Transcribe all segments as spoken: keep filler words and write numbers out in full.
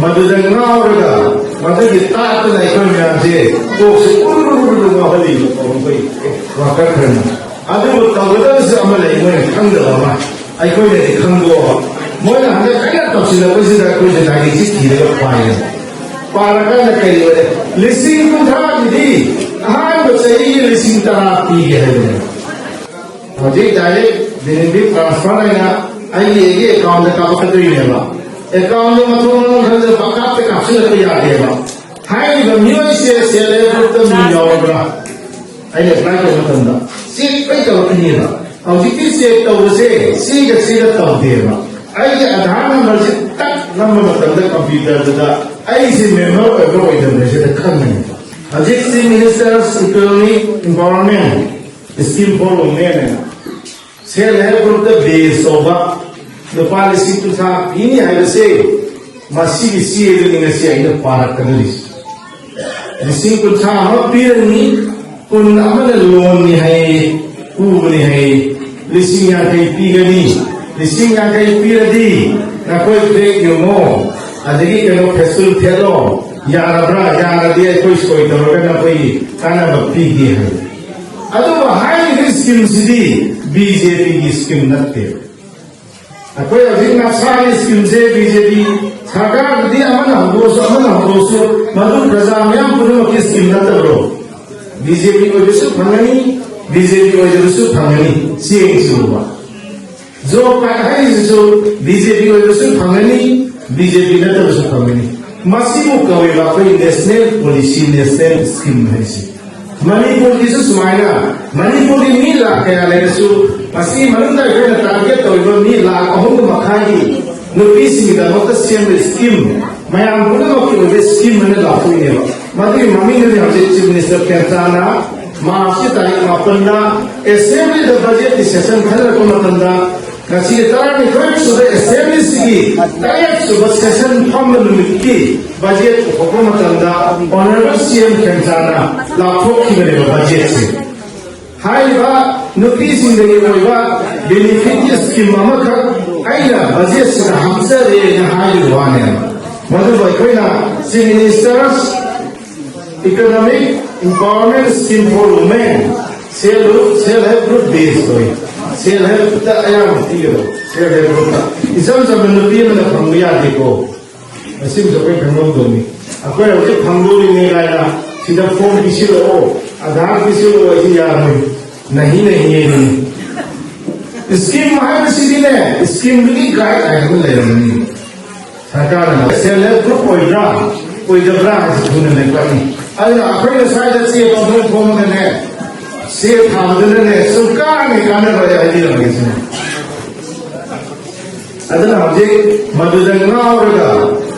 ꯃꯗꯨꯗ ꯉꯥꯎꯔꯒ ꯃꯗꯨꯒꯤ ꯇꯥꯛꯇꯅ ꯑꯩꯈꯣꯏ ꯃꯌꯥꯝꯁꯦ ꯀꯣꯛꯁꯦ ꯎꯔꯨ ꯎꯔꯨ ꯎꯔꯨ ꯉꯥꯎꯍꯜꯂꯤꯕ ꯑꯩꯈꯣꯏ ꯋꯥꯀꯔ ꯈꯔꯅ꯫ ꯑꯗꯨꯕꯨ ꯇꯧꯒꯗꯕꯁꯨ ꯑꯃ ꯂꯩ, ꯃꯣꯏꯅ ꯈꯪꯗꯕ ꯑꯃ꯫ ꯑꯩꯈꯣꯏꯅꯗꯤ ꯈꯪꯗꯣꯛꯑꯕ, ꯃꯣꯏꯅ ꯍꯟꯗꯛ ꯀꯟꯅ ꯇꯧꯁꯤꯜꯂꯛꯄꯁꯤꯗ ꯑꯩꯈꯣꯏꯁꯦ ꯂꯥꯏꯔꯤꯛꯁꯤ ꯊꯤꯔꯒ ꯄꯥꯏꯌꯦ꯫ ꯄꯥꯔꯀꯥꯟꯗ ꯀꯔꯤ ꯑꯣꯏꯔꯦ? ꯂꯤꯁꯤꯡ ꯀꯨꯟꯊ꯭ꯔꯥꯒꯤꯗꯤ ꯑꯍꯥꯟꯕ ꯆꯍꯤꯒꯤ ꯂꯤꯁꯤꯡ ꯇꯔꯥ ꯄꯤꯒꯦ ꯍꯥꯏꯕꯅꯦ꯫ ꯍꯧꯖꯤꯛ ꯗꯥꯏꯔꯦꯛ ꯕꯤꯅꯤꯟꯕꯤ ꯇ꯭ꯔꯥꯟꯁꯐꯔ ꯑꯣꯏꯅ ꯑꯩꯒꯤ ꯑꯩꯒꯤ ꯑꯦꯀꯥꯎꯟꯗ ꯀꯥꯞꯄꯛꯀꯗꯣꯏꯅꯦꯕ꯫ ꯑꯦꯀꯥꯎꯟꯗ ꯃꯊꯣꯡ ꯃꯔꯝ ꯈꯪꯗꯅ ꯄꯪꯀꯥꯞꯇ ꯀꯥꯞꯁꯤꯜꯂꯛꯄ ꯌꯥꯗꯦꯕ꯫ ꯍꯥꯏꯔꯤꯕ ꯃꯤꯑꯣꯏꯁꯦ ꯁꯦꯜꯐ ꯍꯦꯜꯞ ꯒ꯭ꯔꯨꯞꯇ ꯃꯤꯡ ꯌꯥꯎꯔꯕ꯭ꯔꯥ? ꯑꯩꯅ ꯑꯦꯄ꯭ꯂꯥꯏ ꯇꯧꯕ ꯃꯇꯝꯗ ꯆꯦꯛ ꯂꯣꯏ ꯇꯧꯔꯛꯀꯅꯤꯕ꯫ ꯍꯧꯖꯤꯛꯇꯤ ꯆꯦꯛ ꯇꯧꯕꯁꯦ ꯁꯤꯒ ꯁꯤꯒ ꯇꯧꯗꯦꯕ꯫ ꯑꯩꯒꯤ ꯑꯙꯥꯔ ꯅꯝꯕꯔꯁꯦ ꯇꯛ ꯅꯝꯕ ꯃꯇꯝꯗ ꯀꯝꯄ꯭ꯌꯨꯇꯔꯗꯨꯗ ꯑꯩꯁꯦ ꯃꯦꯝꯕꯔ ꯑꯣꯏꯕ꯭ꯔꯥ ꯑꯣꯏꯗꯕ꯭ꯔꯥ ꯁꯤꯗ ꯈꯪꯒꯅꯤ꯫ ꯍꯧꯖꯤꯛ chief minister economic empowerment scheme for women ꯍꯥꯏꯅ ꯁꯦꯜꯐ ꯍꯦꯜꯞ ꯒ꯭ꯔꯨꯞꯇ ꯕꯦꯁ ꯇꯧꯕ ꯂꯨꯄꯥ ꯂꯤꯁꯤꯡ ꯀꯨꯟꯊ꯭ꯔꯥ ꯄꯤꯅꯤ ꯍꯥꯏꯕꯁꯦ ꯃꯁꯤꯒꯤ ꯆꯦꯗꯨꯅꯤ ꯉꯁꯤ ꯑꯩꯅ ꯄꯥꯔꯛꯀꯗꯧꯔꯤꯁꯤ꯫ ꯂꯤꯁꯤꯡ ꯀꯨꯟꯊ꯭ꯔꯥ ꯑꯃ ꯄꯤꯔꯅꯤ, ꯀꯨꯟ ꯑꯃꯅ ꯂꯣꯟꯅꯤ ꯍꯥꯏꯌꯦ, ꯄꯨꯕꯅꯤ ꯍꯥꯏꯌꯦ꯫ ꯂꯤꯁꯤꯡ ꯌꯥꯡꯈꯩ ꯄꯤꯒꯅꯤ꯫ ꯂꯤꯁꯤꯡ ꯌꯥꯡꯈꯩ ꯄꯤꯔꯗꯤ ꯅꯈꯣꯏ ꯕꯦꯛ ꯌꯣꯝꯃꯣ, ꯑꯗꯒꯤ ꯀꯩꯅꯣ ꯐꯦꯁꯇꯨꯜ ꯊꯦꯠꯂꯣ, ꯌꯥꯔꯕ꯭ꯔꯥ? ꯌꯥꯔꯗꯤ ꯑꯩꯈꯣꯏ ꯁꯣꯏ ꯇꯧꯔꯒ ꯅꯈꯣꯏꯒꯤ ꯀꯥꯟꯅꯕ ꯄꯤꯒꯦ ꯍꯥꯏ꯫ ꯑꯗꯨꯕꯨ ꯍꯥꯏꯔꯤꯕ ꯁ꯭ꯀꯤꯝꯁꯤꯗꯤ ꯕꯤ ꯖꯦ ꯄꯤꯒꯤ ꯁ꯭ꯀꯤꯝ ꯅꯠꯇꯦ꯫ ꯑꯩꯈꯣꯏ ꯍꯧꯖꯤꯛ ꯅꯛꯁꯥꯒꯤ ꯁ꯭ꯀꯤꯝꯁꯦ ꯕꯤ ꯖꯦ ꯄꯤ ꯁꯔꯀꯥꯔꯒꯤꯗꯤ ꯑꯃꯅ ꯍꯧꯗꯣꯛꯑꯁꯨ ꯑꯃꯅ ꯍꯧꯗꯣꯛꯑꯁꯨ ꯃꯗꯨ ꯄ꯭ꯔꯖꯥ ꯃꯌꯥꯝ ꯄꯨꯝꯅꯃꯛꯀꯤ ꯁ꯭ꯀꯤꯝ ꯅꯠꯇꯕ꯭ꯔꯣ? ꯕꯤ ꯖꯦ ꯄꯤ ꯑꯣꯏꯕꯁꯨ ꯐꯪꯒꯅꯤ, ꯕꯤ ꯖꯦ ꯄꯤ ꯑꯣꯏꯗꯕꯁꯨ ꯐꯪꯒꯅꯤ꯫ ꯆꯦꯡꯁꯤ ꯎꯕ꯫ ꯖꯣꯕ ꯀꯥꯔꯗ ꯍꯥꯏꯔꯤꯁꯤꯁꯨ ꯕꯤ ꯖꯦ ꯄꯤ ꯑꯣꯏꯕꯁꯨ ꯐꯪꯒꯅꯤ, ꯕꯤ ꯖꯦ ꯄꯤ ꯅꯠꯇꯕꯁꯨ ꯐꯪꯒꯅꯤ꯫ ꯃꯁꯤꯕꯨ ꯀꯧꯋꯦꯕ ꯑꯩꯈꯣꯏ ꯅꯦꯁꯅꯦꯜ ꯄꯣꯂꯤꯁꯤ, ꯅꯦꯁꯅꯦꯜ ꯁ꯭ꯀꯤꯝ ꯍꯥꯏꯁꯤ꯫ ꯃꯅꯤꯄꯨꯔꯒꯤꯁꯨ ꯁꯨꯃꯥꯏꯅ, ꯃꯅꯤꯄꯨꯔꯒꯤ ꯃꯤ ꯂꯥꯈ ꯀꯌꯥ ꯂꯩꯔꯁꯨ, ꯃꯁꯤꯒꯤ ꯃꯅꯨꯡꯗ ꯑꯩꯈꯣꯏꯅ ꯇꯥꯔꯒꯦꯠ ꯇꯧꯔꯤꯕ ꯃꯤ ꯂꯥꯈ ꯑꯍꯨꯝꯒ ꯃꯈꯥꯏꯒꯤ ꯅꯨꯄꯤꯁꯤꯡꯒꯤꯗꯃꯛꯇ ꯁꯦꯝꯕ ꯁ꯭ꯀꯤꯝ, ꯃꯌꯥꯝ ꯄꯨꯝꯅꯃꯛꯀꯤ ꯑꯣꯏꯕ ꯁ꯭ꯀꯤꯝ ꯑꯅ ꯂꯥꯎꯊꯣꯛꯏꯅꯦꯕ꯫ ꯃꯗꯨꯒꯤ ꯃꯃꯤꯡꯗꯨꯗꯤ ꯍꯧꯖꯤꯛ ꯆꯤꯐ ꯃꯤꯅꯤꯁꯇꯔ ꯈꯦꯝꯆꯥꯅ ꯃꯥꯔꯆꯀꯤ ꯇꯥꯔꯤꯛ ꯃꯥꯄꯟꯗ ꯑꯦꯁꯦꯝꯕ꯭ꯂꯤꯗ ꯕꯖꯦꯠꯀꯤ ꯁꯦꯁꯟ ꯈꯟꯅꯔꯛꯄ ꯃꯇꯝꯗ ꯉꯁꯤꯒꯤ ꯇꯔꯥꯅꯤꯊꯣꯏ ꯁꯨꯕ ꯑꯦꯁꯦꯝꯕ꯭ꯂꯤꯁꯤꯒꯤ ꯇꯔꯦꯠ ꯁꯨꯕ ꯁꯦꯁꯟ ꯐꯝꯕ ꯅꯨꯃꯤꯠꯀꯤ ꯕꯖꯦꯠ ꯄꯨꯊꯣꯛꯄ ꯃꯇꯝꯗ ꯑꯣꯅꯔꯦꯕꯜ ꯁꯤ ꯑꯦꯝ ꯈꯦꯝꯆꯥꯅ ꯂꯥꯎꯊꯣꯛꯈꯤꯕꯅꯦꯕ ꯕꯖꯦꯠꯁꯦ꯫ ꯍꯥꯏꯔꯤꯕ ꯅꯨꯄꯤꯁꯤꯡꯗꯒꯤ ꯑꯣꯏꯕ ꯕꯦꯅꯤꯐꯤꯠꯀꯤ ꯁ꯭ꯀꯤꯝ ꯑꯃꯈꯛ ꯑꯩꯅ ꯕꯖꯦꯠꯁꯤꯗ ꯍꯥꯞꯆꯔꯦꯅ ꯍꯥꯏꯔꯤꯕ ꯋꯥꯅꯦꯕ꯫ ꯃꯗꯨꯕꯨ ꯑꯩꯈꯣꯏꯅ Chief Minister's Economic Empowerment Scheme for Women, Self Self Help Group Based ꯑꯣꯏ꯫ Self Help ꯇ ꯑꯌꯥꯝꯕ ꯄꯤꯒꯗꯕ, Self Help Group ꯇ꯫ ꯏꯆꯝ ꯆꯝꯕ ꯅꯨꯄꯤ ꯑꯃꯅ ꯐꯪꯕ ꯌꯥꯗꯦꯀꯣ꯫ ꯃꯁꯤꯃꯁꯨ ꯑꯩꯈꯣꯏ ꯈꯪꯍꯧꯗꯧꯅꯤ꯫ ꯑꯩꯈꯣꯏ ꯍꯧꯖꯤꯛ ꯐꯪꯗꯣꯔꯤꯅꯦ ꯀꯥꯏꯅ ꯁꯤꯗ form ꯄꯤꯁꯤꯜꯂꯛꯑꯣ, ꯑꯙꯥꯔ ꯄꯤꯁꯤꯜꯂꯛꯑꯣ, ꯑꯩꯁꯤ ꯌꯥꯔꯣꯏ꯫ ꯅꯍꯤ ꯅꯍꯤ ꯍꯥꯏꯅꯤ꯫ Scheme ꯍꯥꯏꯕꯁꯤꯗꯤꯅꯦ, scheme ꯗꯨꯒꯤ guide ꯍꯥꯏꯕ ꯑꯃ ꯂꯩꯔꯝꯒꯅꯤ꯫ ꯁꯔꯀꯥꯔꯅ Self Help Group ꯑꯣꯏꯕ꯭ꯔꯥ, ꯑꯣꯏꯗꯕ꯭ꯔꯥ ꯍꯥꯏꯁꯤ ꯊꯨꯅ ꯂꯦꯞꯄꯛꯅꯤ꯫ ꯑꯗꯨꯅ ꯑꯩꯈꯣꯏꯅ ꯁ꯭ꯋꯥꯏꯗ ꯆꯦ ꯄꯥꯎꯊꯣꯛ ꯐꯣꯡꯉꯒꯅꯦ, ꯆꯦ ꯊꯥꯕꯗꯨꯅꯅꯦ, ꯁꯨꯡꯀꯥꯟ ꯍꯦꯛ ꯀꯥꯟꯅꯔꯣꯏ ꯍꯥꯏꯕꯤꯔꯝꯒꯦ ꯁꯤꯅꯦ꯫ ꯑꯗꯨꯅ ꯍꯧꯖꯤꯛ ꯃꯗꯨꯗ ꯉꯥꯎꯔꯒ,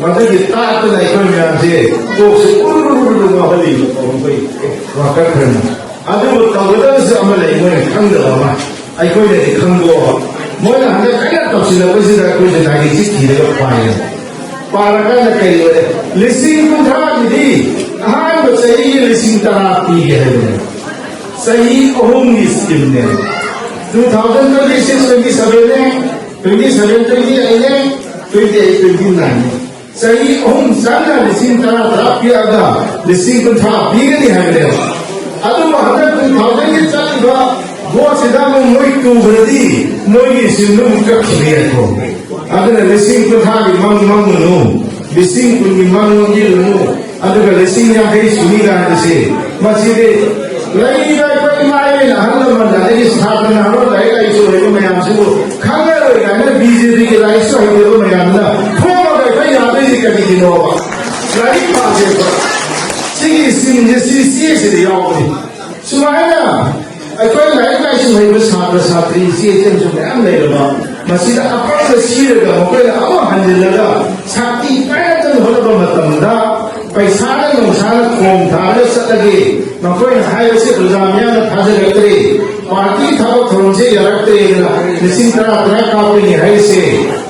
ꯃꯗꯨꯒꯤ ꯇꯥꯛꯇꯅ ꯑꯩꯈꯣꯏ ꯃꯌꯥꯝꯁꯦ ꯀꯣꯛꯁꯦ ꯎꯔꯨ ꯎꯔꯨ ꯎꯔꯨ ꯉꯥꯎꯍꯜꯂꯤꯕ ꯀꯧꯔꯛꯄꯩ ꯋꯥꯀꯠ ꯈꯔꯅ꯫ ꯑꯗꯨꯕꯨ ꯇꯧꯒꯗꯕꯁꯨ ꯑꯃ ꯂꯩ, ꯃꯣꯏꯅ ꯈꯪꯗꯕ ꯑꯃ, ꯑꯩꯈꯣꯏꯅꯗꯤ ꯈꯪꯗꯣꯛꯑꯕ꯫ ꯃꯣꯏꯅ ꯍꯟꯗꯛ ꯀꯟꯅ ꯇꯧꯁꯤꯜꯂꯛꯄꯁꯤꯗ ꯑꯩꯈꯣꯏꯁꯦ ꯂꯥꯏꯔꯤꯛꯁꯤ ꯊꯤꯔꯒ ꯄꯥꯏꯌꯦ꯫ ꯄꯥꯔꯀꯥꯟꯗ ꯀꯔꯤ ꯑꯣꯏꯔꯦ? ꯂꯤꯁꯤꯡ ꯀꯨꯟꯊ꯭ꯔꯥꯒꯤꯗꯤ ꯑꯍꯥꯟꯕ ꯆꯍꯤꯒꯤ ꯂꯤꯁꯤꯡ ꯇꯔꯥ ꯄꯤꯒꯦ ꯍꯥꯏꯕꯅꯦ꯫ ꯆꯍꯤ ꯑꯍꯨꯝꯒꯤ scheme ꯅꯦ꯫ Two thousand twenty six, twenty seven ꯅꯦ, twenty seven, twenty eight ꯅꯦ, twenty eight, twenty nine ꯅꯦ꯫ ꯆꯍꯤ ꯑꯍꯨꯝ ꯆꯪꯅ ꯂꯤꯁꯤꯡ ꯇꯔꯥ ꯇꯔꯥ ꯄꯤꯔꯛꯑꯒ ꯂꯤꯁꯤꯡ ꯀꯨꯟꯊ꯭ꯔꯥ ꯄꯤꯒꯅꯤ ꯍꯥꯏꯕꯅꯦꯕ꯫ ꯑꯗꯨꯕꯨ ꯍꯟꯗꯛ two thousand ꯒꯤ ꯆꯠꯂꯤꯕ vote ꯁꯤꯗ ꯑꯃꯨꯛ ꯃꯣꯏ ꯇꯨꯈ꯭ꯔꯗꯤ ꯃꯣꯏꯒꯤ scheme ꯗꯨ ꯑꯃꯨꯛ ꯀꯛꯈꯤꯕ ꯌꯥꯏꯀꯣ꯫ ꯑꯗꯨꯅ ꯂꯤꯁꯤꯡ ꯀꯨꯟꯊ꯭ꯔꯥꯒꯤ ꯃꯪ ꯃꯪꯉꯨꯅꯨ, ꯂꯤꯁꯤꯡ ꯀꯨꯟꯒꯤ ꯃꯪ ꯃꯪꯕꯤꯔꯨꯅꯨ꯫ ꯑꯗꯨꯒ ꯂꯤꯁꯤꯡ ꯌꯥꯡꯈꯩ ꯁꯨꯅꯤꯒ ꯍꯥꯏꯕꯁꯦ, ꯃꯁꯤꯗꯤ ꯂꯩꯔꯤꯕ ꯑꯩꯈꯣꯏ ꯏꯃꯥ ꯏꯕꯦꯟ, ꯑꯍꯜ ꯂꯃꯟ, ꯑꯗꯒꯤ ꯁꯥꯇ꯭ꯔ ꯅꯍꯥꯔꯣꯜ, ꯂꯥꯏꯔꯤꯛ ꯂꯥꯏꯁꯨ ꯍꯩꯕ ꯃꯌꯥꯝꯁꯤꯕꯨ ꯈꯪꯉꯔꯣꯏ ꯀꯥꯏꯅ BJP ꯒꯤ ꯂꯥꯏꯔꯤꯛꯁꯨ ꯍꯩꯇꯕ ꯃꯌꯥꯝꯅ ꯐꯣꯡꯉꯒ ꯑꯩꯈꯣꯏ ꯌꯥꯗꯣꯏꯁꯦ ꯀꯔꯤꯒꯤꯅꯣꯕ? ꯂꯥꯏꯔꯤꯛ ꯄꯥꯁꯦꯕ꯫ ꯁꯤꯒꯤ scheme ꯁꯦ ꯁꯤ ꯆꯦꯁꯤꯗ ꯌꯥꯎꯕꯅꯤ꯫ ꯁꯨꯃꯥꯏꯅ ꯑꯩꯈꯣꯏ ꯂꯥꯏꯔꯤꯛ ꯂꯥꯏꯁꯨ ꯍꯩꯕ ꯁꯥꯇ꯭ꯔ ꯁꯥꯇ꯭ꯔꯤ ꯏꯆꯦ ꯏꯆꯟꯁꯨ ꯃꯌꯥꯝ ꯂꯩꯔꯕ, ꯃꯁꯤꯗ ꯑꯄꯪꯕ ꯁꯤꯔꯒ ꯃꯈꯣꯏꯅ ꯑꯃꯨꯛ ꯍꯟꯖꯤꯜꯂꯒ ꯁꯛꯇꯤ ꯄꯥꯏꯔꯛꯇꯅ ꯍꯣꯠꯅꯕ ꯃꯇꯝꯗ ꯄꯩꯁꯥꯅ ꯅꯨꯡꯁꯥꯅ ꯈꯣꯡ ꯊꯥꯔꯒ ꯆꯠꯂꯒꯦ, ꯃꯈꯣꯏꯅ ꯍꯥꯏꯕꯁꯦ ꯑꯣꯖꯥ ꯃꯌꯥꯝꯅ ꯊꯥꯖꯔꯛꯇ꯭ꯔꯦ, party ꯊꯕꯛ ꯊꯧꯔꯝꯁꯦ ꯌꯥꯔꯛꯇ꯭ꯔꯦꯗꯅ ꯂꯤꯁꯤꯡ ꯇꯔꯥ ꯇꯔꯥ ꯀꯥꯞꯄꯅꯤ ꯍꯥꯏꯔꯤꯁꯦ,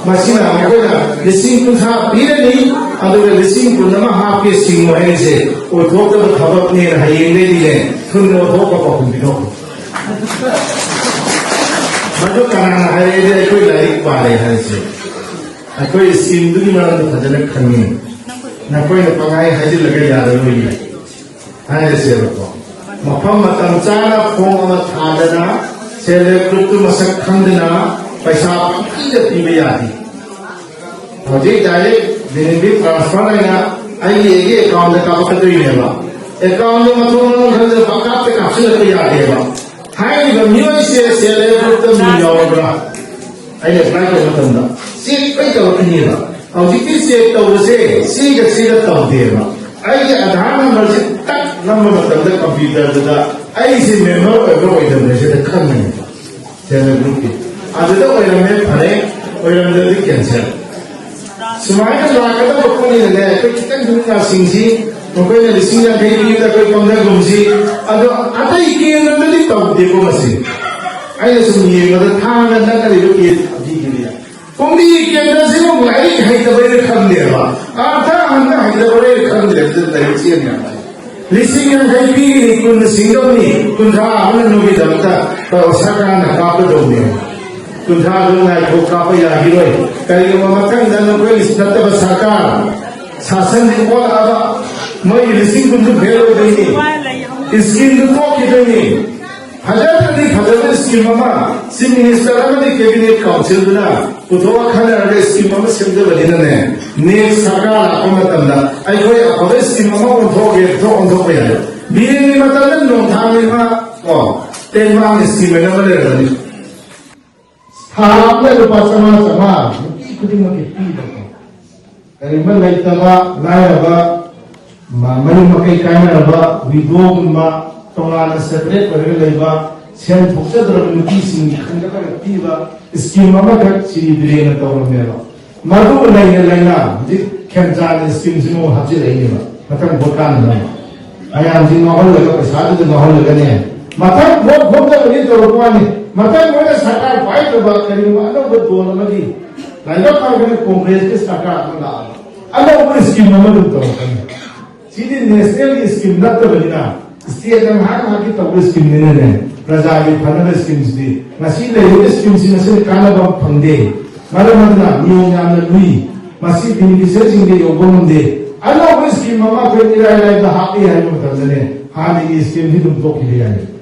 ꯃꯁꯤꯅ ꯃꯈꯣꯏꯅ ꯂꯤꯁꯤꯡ ꯀꯨꯟꯊ꯭ꯔꯥ ꯄꯤꯔꯅꯤ, ꯑꯗꯨꯒ ꯂꯤꯁꯤꯡ ꯀꯨꯟ ꯑꯃ ꯍꯥꯞꯀꯦ ꯁꯤꯡꯉꯨ ꯍꯥꯏꯔꯤꯁꯦ ꯑꯣꯏꯊꯣꯛꯇꯕ ꯊꯕꯛꯅꯦꯅ ꯍꯌꯦꯡꯗꯩꯗꯤꯅꯦ ꯊꯨꯅ ꯑꯣꯟꯊꯣꯛꯄ ꯄꯥꯎꯈꯨꯝ ꯄꯤꯊꯣꯛꯈ꯭ꯔꯣ꯫ ꯃꯗꯨ ꯀꯅꯥꯅ ꯍꯥꯏꯔꯛꯏꯗꯤ ꯑꯩꯈꯣꯏ ꯂꯥꯏꯔꯤꯛ ꯄꯥꯔꯦ ꯍꯥꯏꯁꯦ? ꯑꯩꯈꯣꯏ ꯁ꯭ꯀꯤꯝꯗꯨꯒꯤ ꯃꯔꯝꯗ ꯐꯖꯅ ꯈꯪꯉꯤ꯫ ꯅꯈꯣꯏꯅ ꯄꯪꯍꯥꯏ ꯍꯥꯏꯖꯤꯜꯂꯒ ꯌꯥꯔꯔꯣꯏꯌꯦ ꯍꯥꯏꯔꯁꯦꯕꯀꯣ꯫ ꯃꯐꯝ ꯃꯇꯝ ꯆꯥꯅ ꯐꯣꯝ ꯑꯃ ꯊꯥꯗꯅ, ꯁꯦꯜꯐ ꯍꯦꯜꯞ ꯒ꯭ꯔꯨꯞꯇꯨ ꯃꯁꯛ ꯈꯪꯗꯅ ꯄꯩꯁꯥ ꯄꯪꯄꯤꯗ ꯄꯤꯕ ꯌꯥꯗꯦ꯫ ꯍꯧꯖꯤꯛ direct D N B transfer ꯑꯣꯏꯅ ꯑꯩꯒꯤ ꯑꯩꯒꯤ ꯑꯦꯀꯥꯎꯟꯗ ꯀꯥꯞꯄꯛꯀꯗꯣꯏꯅꯦꯕ꯫ ꯑꯦꯀꯥꯎꯟꯗ ꯃꯊꯣꯡ ꯃꯔꯝ ꯈꯪꯗꯅ ꯄꯪꯀꯥꯞꯇ ꯀꯥꯞꯁꯤꯜꯂꯛꯄ ꯌꯥꯗꯦꯕ꯫ ꯍꯥꯏꯔꯤꯕ ꯃꯤꯑꯣꯏꯁꯦ ꯁꯦꯜꯐ ꯍꯦꯜꯞ ꯒ꯭ꯔꯨꯞꯇ ꯃꯤꯡ ꯌꯥꯎꯔꯕ꯭ꯔꯥ? ꯑꯩꯅ ꯑꯦꯄ꯭ꯂꯥꯏ ꯇꯧꯕ ꯃꯇꯝꯗ ꯆꯦꯛ ꯂꯣꯏ ꯇꯧꯔꯛꯈꯤꯅꯦꯕ꯫ ꯍꯧꯖꯤꯛꯇꯤ ꯆꯦꯛ ꯇꯧꯕꯁꯦ ꯁꯤꯒ ꯁꯤꯒ ꯇꯧꯗꯦꯕ꯫ ꯑꯩꯒꯤ ꯑꯙꯥꯔ ꯅꯝꯕꯔꯁꯤ ꯇꯛ ꯅꯝꯕ ꯃꯇꯝꯗ ꯀꯝꯄ꯭ꯌꯨꯇꯔꯗꯨꯗ ꯑꯩꯁꯦ ꯃꯦꯝꯕꯔ ꯑꯣꯏꯕ꯭ꯔꯥ ꯑꯣꯏꯗꯕ꯭ꯔꯥ ꯁꯤꯗ ꯈꯪꯒꯅꯦꯕ꯫ ꯁꯦꯜꯐ ꯍꯦꯜꯞ ꯒ꯭ꯔꯨꯞꯀꯤ ꯑꯗꯨꯗ ꯑꯣꯏꯔꯝꯃꯦ, ꯐꯔꯦ, ꯑꯣꯏꯔꯝꯗ꯭ꯔꯗꯤ ꯀꯦꯟꯁꯦꯜ꯫ ꯁꯨꯃꯥꯏꯅ ꯂꯥꯛꯀꯗꯕ ꯄꯣꯠꯅꯤꯅꯅꯦ, ꯑꯩꯈꯣꯏ ꯈꯤꯇꯪ ꯅꯨꯃꯤꯠ ꯉꯥꯁꯤꯡꯁꯤ ꯃꯈꯣꯏꯅ ꯂꯤꯁꯤꯡ ꯌꯥꯡꯈꯩ ꯄꯤꯕꯗ ꯑꯩꯈꯣꯏ ꯄꯪꯗꯒꯨꯝꯁꯤ꯫ ꯑꯗꯣ ꯑꯇꯩ ꯀꯦꯟꯗ꯭ꯔꯗꯗꯤ ꯇꯧꯗꯦꯀꯣ ꯃꯁꯤ꯫ ꯑꯩꯅ ꯁꯨꯝ ꯌꯦꯡꯕꯗ ꯊꯥꯡꯒ ꯅꯛꯅꯔꯤꯕ ꯀꯦꯟꯗ꯭ꯔ ꯑꯗꯨꯒꯤꯅꯦ꯫ ꯀꯨꯝꯕꯤ ꯀꯦꯟꯗ꯭ꯔꯁꯤꯕꯨ ꯂꯥꯏꯔꯤꯛ ꯍꯩꯇꯕꯩꯔ ꯈꯪꯗꯦꯕ, ꯑꯥꯔꯊ ꯍꯟꯕ ꯍꯩꯇꯕꯩꯔ ꯈꯪꯗꯦ, ꯑꯗꯨ ꯂꯥꯏꯔꯤꯛ ꯆꯦꯟ ꯌꯥꯝ ꯂꯩ꯫ ꯂꯤꯁꯤꯡ ꯌꯥꯡꯈꯩ ꯄꯤꯒꯅꯤ, ꯀꯨꯟꯅ ꯁꯤꯡꯗꯧꯅꯤ, ꯀꯨꯟꯊ꯭ꯔꯥ ꯑꯃꯅ ꯅꯣꯏꯒꯤꯗꯃꯛꯇ ꯁꯔꯀꯥꯔꯅ ꯀꯥꯞꯀꯗꯧꯅꯦ꯫ ꯀꯨꯟꯊ꯭ꯔꯥꯗꯨ ꯉꯥꯏꯈꯣ, ꯀꯥꯞꯄ ꯌꯥꯈꯤꯔꯣꯏ꯫ ꯀꯔꯤꯒꯨꯝꯕ ꯃꯊꯪꯗ ꯅꯈꯣꯏꯒꯤ ꯅꯠꯇꯕ ꯁꯔꯀꯥꯔ ꯁꯥꯁꯟꯁꯤ ꯑꯣꯜꯂꯛꯑꯕ, ꯃꯣꯏꯒꯤ ꯂꯤꯁꯤꯡ ꯀꯨꯟꯗꯨ ꯐꯦꯜ ꯑꯣꯏꯗꯣꯏꯅꯤ, ꯏꯁꯀꯤꯝꯗꯨ ꯇꯣꯛꯈꯤꯗꯣꯏꯅꯤ꯫ ꯐꯖꯅꯗꯤ ꯐꯖꯕ ꯏꯁꯀꯤꯝ ꯑꯃ ꯆꯤꯐ ꯃꯤꯅꯤꯁꯇꯔ ꯑꯃꯗꯤ ꯀꯦꯕꯤꯅꯦꯠ ꯀꯥꯎꯟꯁꯤꯜꯗꯨꯅ ꯄꯨꯊꯣꯛꯑ ꯈꯟꯅꯔꯒ ꯏꯁꯀꯤꯝ ꯑꯃ ꯁꯦꯝꯖꯕꯅꯤꯅꯅꯦ, ꯅꯦꯛꯁ ꯁꯔꯀꯥꯔ ꯂꯥꯛꯄ ꯃꯇꯝꯗ ꯑꯩꯈꯣꯏ ꯑꯐꯕ ꯏꯁꯀꯤꯝ ꯑꯃ ꯑꯣꯟꯊꯣꯛꯑꯒꯦ, ꯊꯣꯛ ꯑꯣꯟꯊꯣꯛꯄ ꯌꯥꯏ꯫ ꯕꯤ ꯑꯦꯝꯒꯤ ꯃꯇꯝꯗ ꯅꯣꯡꯊꯥꯡ ꯂꯩꯃ ꯀꯣ, ꯇꯦꯡꯕꯥꯡ ꯏꯁꯀꯤꯝ ꯍꯥꯏꯅ ꯑꯃ ꯂꯩꯔꯝꯒꯅꯤ꯫ ꯊꯥ ꯑꯃꯗ ꯂꯨꯄꯥ ꯆꯥꯝꯃꯉꯥ ꯆꯥꯝꯃꯉꯥ ꯅꯨꯄꯤ ꯈꯨꯗꯤꯡꯃꯛꯀꯤ ꯄꯤꯕꯀꯣ꯫ ꯀꯔꯤꯒꯨꯝꯕ ꯂꯩꯇꯕ, ꯂꯥꯏꯔꯕ, ꯃ-, ꯃꯌꯨꯝ ꯃꯀꯩ ꯀꯥꯏꯅꯔꯕ, ꯋꯤꯗꯣꯒꯨꯝꯕ, ꯇꯣꯉꯥꯟꯅ ꯁꯦꯄꯔꯦꯠ ꯑꯣꯏꯔꯒ ꯂꯩꯕ, ꯁꯦꯟ ꯊꯣꯛꯆꯗ꯭ꯔꯕ ꯅꯨꯄꯤꯁꯤꯡꯒꯤ ꯈꯟꯒꯠꯂꯒ ꯄꯤꯕ ꯏꯁꯀꯤꯝ ꯑꯃꯈꯛ ꯁ꯭ꯔꯤ ꯕꯤꯔꯦꯟꯅ ꯇꯧꯔꯝꯃꯦꯕ꯫ ꯃꯗꯨ ꯂꯩꯅ ꯂꯩꯅ ꯍꯧꯖꯤꯛ ꯈꯦꯝꯆꯥꯟ ꯏꯁꯀꯤꯝꯁꯤꯃꯨꯛ ꯍꯥꯞꯆꯤꯜꯂꯛꯏꯅꯦꯕ, ꯃꯊꯪ ꯚꯣꯠ ꯀꯥꯟꯅꯅꯕ꯫ ꯃꯌꯥꯝꯁꯤ ꯉꯥꯎꯍꯜꯂꯒ, ꯄꯩꯁꯥꯗꯨꯗ ꯉꯥꯎꯍꯜꯂꯒꯅꯦ, ꯃꯊꯪ ꯚꯣꯠ ꯈꯣꯝꯅꯕꯒꯤ ꯇꯧꯔꯛꯄ ꯋꯥꯅꯤ꯫ ꯃꯊꯪ ꯃꯣꯏꯅ ꯁꯔꯀꯥꯔ ꯄꯥꯏꯗ꯭ꯔꯕ ꯀꯔꯤꯒꯨꯝꯕ ꯑꯅꯧꯕ ꯗꯣꯟ ꯑꯃꯒꯤ ꯂꯥꯏꯕꯛ ꯐꯔꯒꯅ ꯀꯣꯡꯒ꯭ꯔꯦꯁꯀꯤ ꯁꯔꯀꯥꯔ ꯑꯃ ꯂꯥꯛꯑꯕ, ꯑꯅꯧꯕ ꯏꯁꯀꯤꯝ ꯑꯃ ꯑꯗꯨꯝ ꯇꯧꯔꯛꯀꯅꯤ꯫ ꯁꯤꯗꯤ ꯅꯦꯁꯅꯦꯜꯒꯤ ꯏꯁꯀꯤꯝ ꯅꯠꯇꯕꯅꯤꯅ, ꯁ꯭ꯇꯦꯠꯅ ꯉꯥꯏꯍꯥꯛ ꯉꯥꯏꯍꯥꯛꯀꯤ ꯇꯧꯕ ꯏꯁꯀꯤꯝꯅꯤꯅꯅꯦ, ꯄ꯭ꯔꯖꯥꯒꯤ ꯐꯅꯕ ꯏꯁꯀꯤꯝꯁꯤꯗꯤ ꯉꯁꯤ ꯂꯩꯔꯤꯕ ꯏꯁꯀꯤꯝꯁꯤꯡ ꯑꯁꯤꯅ ꯀꯥꯟꯅꯕ ꯑꯃ ꯐꯪꯗꯦ꯫ ꯃꯔꯝ ꯑꯗꯨꯅ ꯅꯤꯌꯣꯝ ꯌꯥꯝꯅ ꯂꯨꯏ꯫ ꯃꯁꯤ ꯕꯦꯅꯤꯐꯤꯁꯤꯌꯔꯁꯤꯡꯗ ꯌꯧꯕ ꯉꯝꯗꯦ꯫ ꯑꯅꯧꯕ ꯁ꯭ꯀꯤꯝ ꯑꯃ ꯑꯩꯈꯣꯏ ꯏꯔꯥꯏ ꯂꯥꯏꯗ ꯍꯥꯞꯄꯦ ꯍꯥꯏꯕ ꯃꯇꯝꯗꯅꯦ, ꯍꯥꯟꯅꯒꯤ ꯁ꯭ꯀꯤꯝꯁꯤ ꯑꯗꯨꯝ ꯇꯣꯛꯈꯤꯕ ꯌꯥꯏ꯫